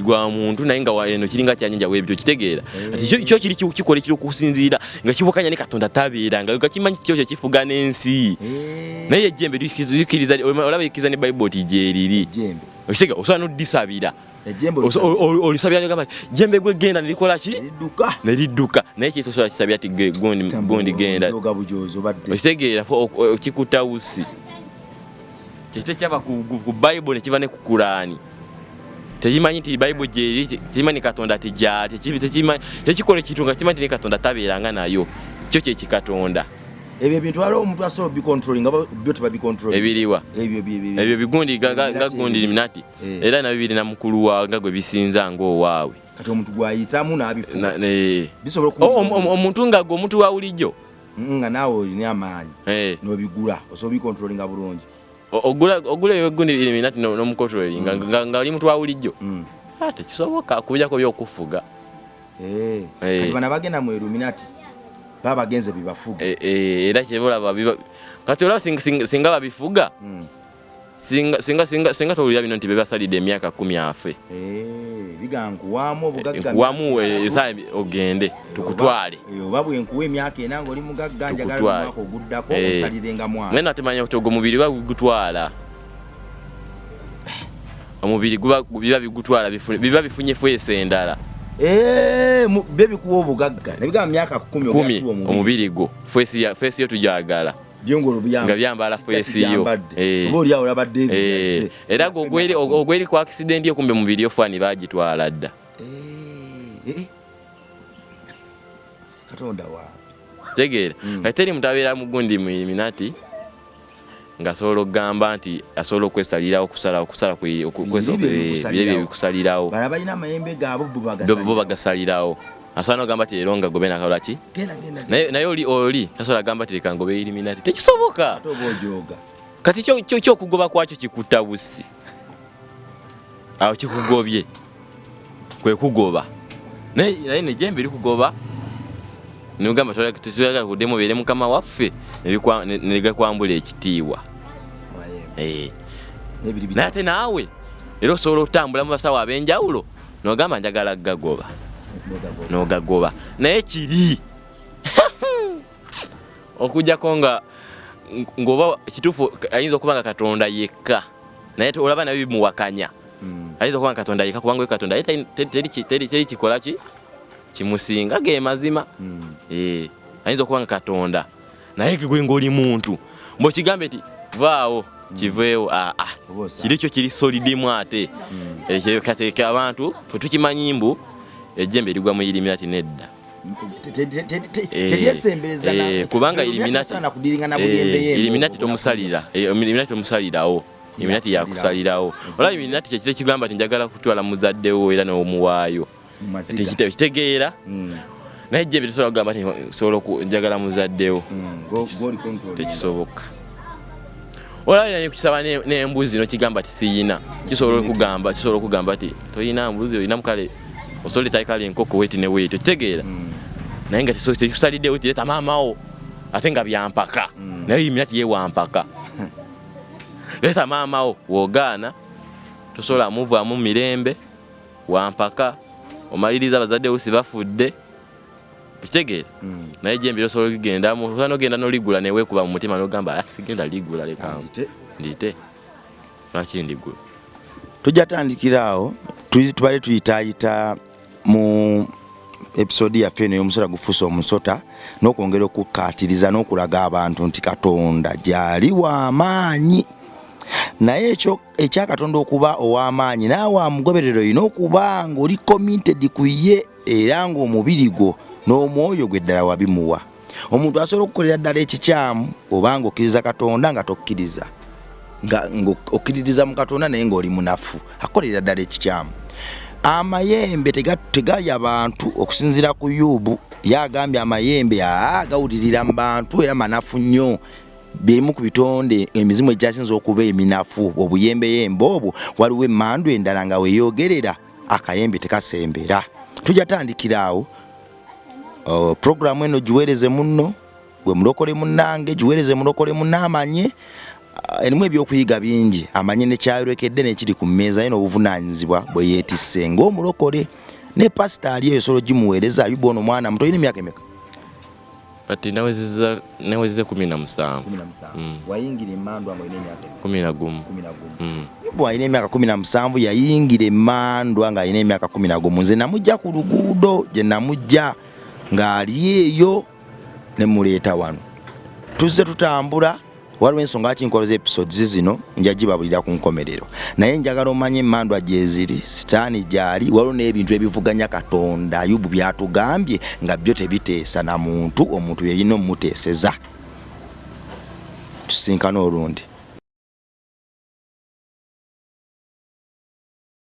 Gwa muntu, naye nga eno kiringa kyanyanja webyo, kitegeera kati kyo kiri kikola ekiri okusinziira nga kiwakanya ne Katonda tabeera nga kimanyi kyo kyekifuga n'ensi. Naye ejjembe likkiriza, olaba likkiriza ne Bayibuli ti gyeriri, okitegeera, osobola n'odisabira, olisabira negamba jembe gwe genda nelikola ki, nelidduka. Naye kitosobola kisabira ti gundi genda, okitegeera, kikutta wusi. Kyekyo kyava ku Bayibuli nekiva ne ku Kulaani. Tekimanyi nti Bayibuli gyeri, tekimanyi Katonda tegyali, tekikola ekintu nga kimanyi nti ne Katonda tabeeranga nayo. Kyo kyekikatonda. Ebyo ebintu waliwo omuntu asobola obicontrolling, byo tebabicontrolling? Ebiriwa? Ebyo bigundi nga gundi Illuminati. Era nabyo birina mukulu wa nga gwe bisinza ng'owaabwe. Kati omuntu gwayitamu n'abifuga bisobola omuntu nga gwe omuntu wa bulijjo nga naawe olina amaanyi n'obigula, osobola obicontrollinga bulungi. Ogula ebyo gundi Illuminati n'omucontrolling nga oli muntu wa bulijjo? Tekisoboka okujjako byokufuga. Kati bano abagenda mu Illuminati baba bagenze bibafuga. Era kyeba olaba, kati olaba singa babifuga, singa towulira bino nti bebasalidde emyaka 10 afe. Bigankuwamu obugagga. Nkuwamu ogende tukutwale. Oba bwenkuwa emyaka 4 ng'oli mugagga, njagala omwaka oguddako osalirenga mwana. Naye natemanya kuti ogwo mubiri bagutwala, omubiri biba bigutwala, biba bifunye face endala. Byo bikuwa obugagga nebigamba myaka 10. 10 omubiri gwo face yo tujagala nga byambala face yo. Era ogweri ku accident yo, kumbe mubiri yo fani bagitwala dda. Katonda wa Tegeera, kati teri muntu abeera mugundi mu Illuminati ng'asobola okugamba nti asobola okwesalirawo okusala okusala biri bikusalirawo. Bala balina amayembe gaabwe bo. Bo bagasalirawo. Asobola nogamba ti leero nga gobe nakakola ki, naye oli tasobola gamba ti leka ngobe Illuminati, tekisoboka. Kati kyokugoba kwakyo kikutta busi awo, kikugobye kwe kugoba, naye nejembe likugoba nogamba tetuyagala kuddemu obeere mukama waffe, negakwambula ekitiibwa. Naye ate naawe era osobola okutambula mu basawo ab'enjawulo nogamba njagala gagoba, nogagoba, naye kiri okujjako nga ngoba kituufu ayinza okuba nga Katonda yekka, naye olaba nabyo bimuwakanya. Ayinza okuba nga Katonda yekka, kubanga Katonda teri kikola ki kimusinga ge mazima. Ayinza okuba nga Katonda, naye gwe ng'oli muntu mbwekigambe ti vaawo kiveewo, aa kiri kyo kiri solid mu ate kati abantu fe tukimanyi mbu ejjembe erigwa mu Illuminati nedda. Teryesembereza. Kubanga Illuminati tomusalira, Illuminati tomusalirawo, Illuminati yakusalirawo. Olaba Illuminati kyekiro ekigamba ti njagala kutwala muzaddewo era n'omuwaayo, kitegeera. Naye jjembe tosobola kugamba nti sobola njagala muzaddewo, tekisoboka. Olaba naye kukisaba n'embuzi nokigamba ti siyina, kisobola okugamba, kisobola okugamba ti toyina mbuzi, olina mukale osobola etayi kale enkoko weti ne weeti, okitegeera. Naye nga tekisaliddewo ti leeta maamawo, ate nga byampaka. Naye Illuminati yewampaka, leeta maamawo, wogaana tosobola muvaamu mirembe, wampaka omaliriza abazadde wo si bafudde, okitegeera. Naye jembe osobola oligendamu, osobola nogenda noligula neweekuba mu mutima nogamba, sigenda ligula, leka ndite, lwaki ndigula? Tujja tandikira awo, tubale tuyitaayita mu episode yaffe eno y'omusota gufuuse omusota, n'okwongera okukkaatiriza n'okulaga abantu nti Katonda gyali w'amaanyi. Naye ekyo ekya Katonda okuba ow'amaanyi, naawe amugoberera olina okuba ng'oli committed ku ye, era ng'omubiri gwo n'omwoyo gwe ddala wabimuwa. Omuntu asobola okukolera ddala ekikyamu oba ng'okkiriza Katonda nga tokkiriza, nga okkiririza mu Katonda naye ng'oli munafu, akolera ddala ekikyamu. Amayembe tegalya bantu. Okusinziira ku Yubu, ye agambye amayembe aa gawulirira mu bantu era manafu nnyo, byemu ku bitonde emizimu egyasinza okuba eminafu, obuyembeyembe obwo. Waliwo emmandu endala nga weyogerera akayembe tekasembera. Tujja tandikira awo. Puroguramu eno giweereze munno gwe mulokole munnange, giweereze mulokole munnaamanye. Erimu ebyokuyiga bingi, amanye nekyayolekedde nekiri ku mmeeza ye n'obuvunaanyizibwa bwe yeetisse ng'omulokole. Ne pasita ali eyo osobola ogimuweereza. Ayubu ono mwana muto, olina emyaka emeka? Kati nawezeza 17. Wayingira emandwa ng'olina emyaka emeka? 11. 11. Ayubu alina emyaka 17, yayingira emandwa ng'alina emyaka 11. Nze namujja ku luguudo gye namujja ng'ali eyo ne muleeta wano. Tuzze tutambula, waliwo ensonga lwaki nkola episodes zino, nja gibabulira ku nkomerero, naye njagala omanye emandwa gyeziri, sitaani gyali, waliwo n'ebintu ebivuganya Katonda. Ayubu byatugambye nga byo tebiteesa na muntu, omuntu yeyina omuteeseza. Tusinkane olundi.